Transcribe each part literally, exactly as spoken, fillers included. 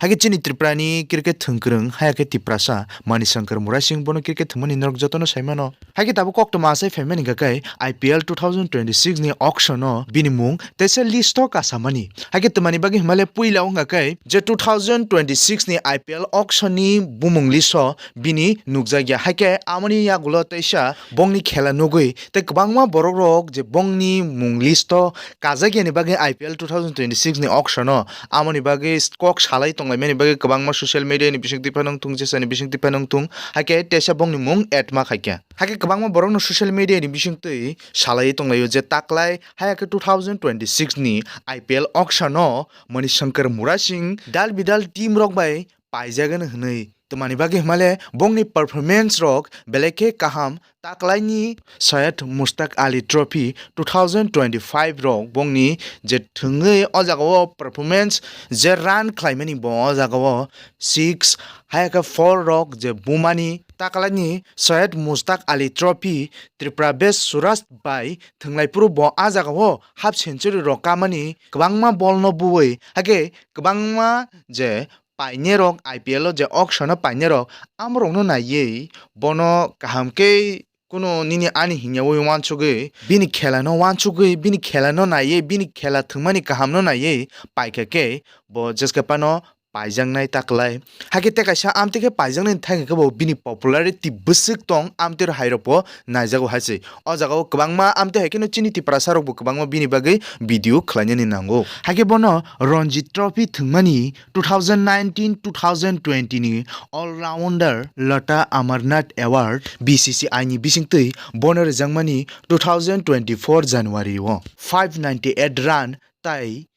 Haikhe chini Tripura ni cricket thwngkwrwng, haya khe Tiprasa Manishankar Murasing, bono cricket thwngmani norok jotono saimano. Haikhe tabuk koktwma asai phaimani hwnkha khe I P L two thousand twenty-six ni auction o bini mung teisa list o kasamani. Haikhe twmani bagwi hwnmale puila wngkha khe je two thousand twenty-six ni I P L auction ni bumung list o bini nukjakya. Haikhe amoni yagulo teisa bongni khela nugwi tei kwbangma borokrok je bongni mung list o kajakyani bagwi I P L two thousand twenty-six ni auction o amoni bagwi kok salai tonglaimani bagwi kwbangma social media ni bisingtwi phano wngthung, jesani bisingtwi phano wngthung, haikhe teisa bongni mung add ma khaikha. Haikhe kwbangma borokno social media ni bisingtwi salaiwi tonglaio je taklai haya khe two thousand twenty-six ni I P L auction o Manishankar Murasing dal bidal team rok bai paijagani hwnwi. Twmani bagwi hwnmale bongni performance rok belai khe kaham, taklaini Syed Mushtaq Ali Trophy two thousand twenty-five rok bongni je thwngwi o jagao performance je run khlaimani bo o jagao six, haya khe four rok je bumani taklaini Syed Mushtaq Ali Trophy Tripura Best Suraj bai thwnglaiphuru bo a jagao half century rok kamani kwbangma ball no buwi, haikhe kwbangma je painai rok I P L o je auction o painai rok amorokno naiwi bono kaham khe kuno nini ani hinya ui uansugwi bini khela no uansugwi bini khela no naiwi bini khela thwngmani kaham no naiwi paikha khe bo jeske phano paijaknai taklai. Haikhe tei kaisa amtwi khe paijaknai thangkhe bo bini popularity bwswk tong amtwi rok hai rok bo naijago hai se. O jagao kwbangma amtwi hai kheno chini Tiprasa rok bo kwbangma bini bagwi video khlainani nango. Haikhe bono Ranji Trophy thwngmani two thousand nineteen two thousand twenty ni All Rounder Lata Amarnath Award B C C I ni bisingtwi bono rwjakmani two thousand twenty-four January o five ninety-eight run tai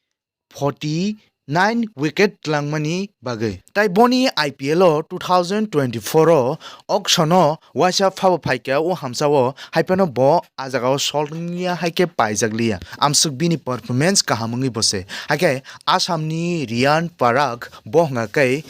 forty-nine wicket twlangmani bagwi. Tai boni I P L o two thousand twenty-four o auction o waisa phabo phaikha o hamsa o, haiphano bo a jagao sol wngya haikhe paijak liya. Amswk bini performance kaham wngwi bo se. Haikhe Assam ni Ryan Parak bo hwnga khe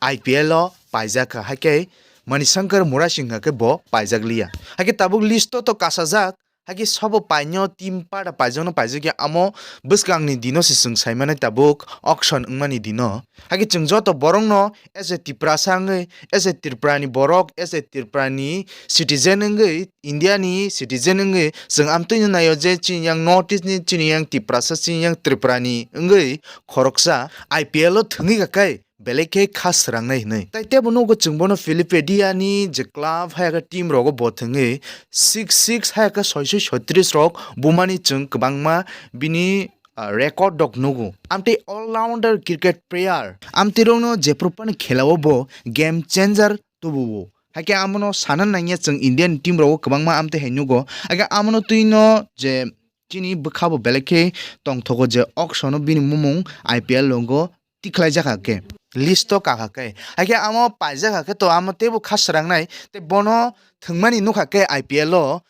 I P L o paijak kha, haikhe Manishankar Murasing hwnga khe bo paijak liya. Haikhe tabuk list o to kasajak, haikhe sabo paino team para paijakno paijakya amo bwskangni dino se chwng saimanai tabuk auction wngmani dino. Haikhe chwng joto borokno as a Tiprasa wngwi, as a Tripurani borok, as a Tripurani citizen wngwi, Indiani citizen wngwi chwng amtwino naio je chini yang North East ni, chini yang Tiprasa, chini yang Tripurani wngwi khoroksa I P L o thwngwi kha khe belai khe kha swrangnai hwnwi. Tai teibo nugo chwng bono Filipedia ni je club hai khe team rogo bo thwngwi six six hai khe soiso soitris rok bumani chwng kwbangma bini, ah, record rok nugo. Amtwi all-rounder cricket player. Amtwi rokno jephru phano khela o bo game changer tubuo. Haikhe amono sana nangya chwng Indian team rogo kwbangma amtwi hai nugo. Haikhe amono twino je chini bwkha bo belai khe tongthogo je auction o bini mumung I P L rogo tikhlai jakha khe, list o kakha khe, haikhe amo paijak kha khe to amo teibo kha swrangnai, tei bono thwngmani nukha khe I P L o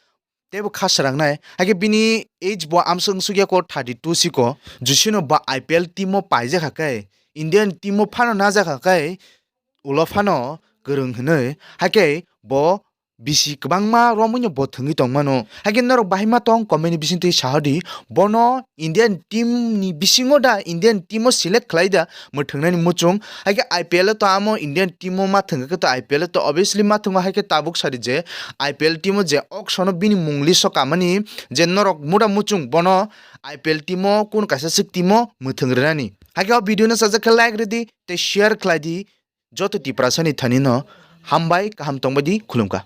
teibo kha swrangnai, haikhe bini age bo amswk wngsukya kho thirty two siko, jusino ba I P L team o paijak kha khe, Indian team o phano najak kha khe, ulo phano kwrwng hwnwi, haikhe bo bisi kwbangma romwino bo thwngwi tongmano. Haikhe norok bahai ma tong comment ni bisingtwi sahodi, bono Indian team ni bisingo da, Indian team o select khlai da mwthwngnani muchung. Haikhe I P L o to amo Indian team o ma thwngkha khe to I P L o to obviously ma thwngo, haikhe tabuk sadi je I P L team o je auction o bini mung list o kamani je norok muda muchung bono I P L team o kun kaisa swk team o mwthwng rwnani. Haikhe o video no sajak khe like rwdi tei share khlaidi. Joto Tiprasani thanino hambai, kaham tongbaidi, khulumkha.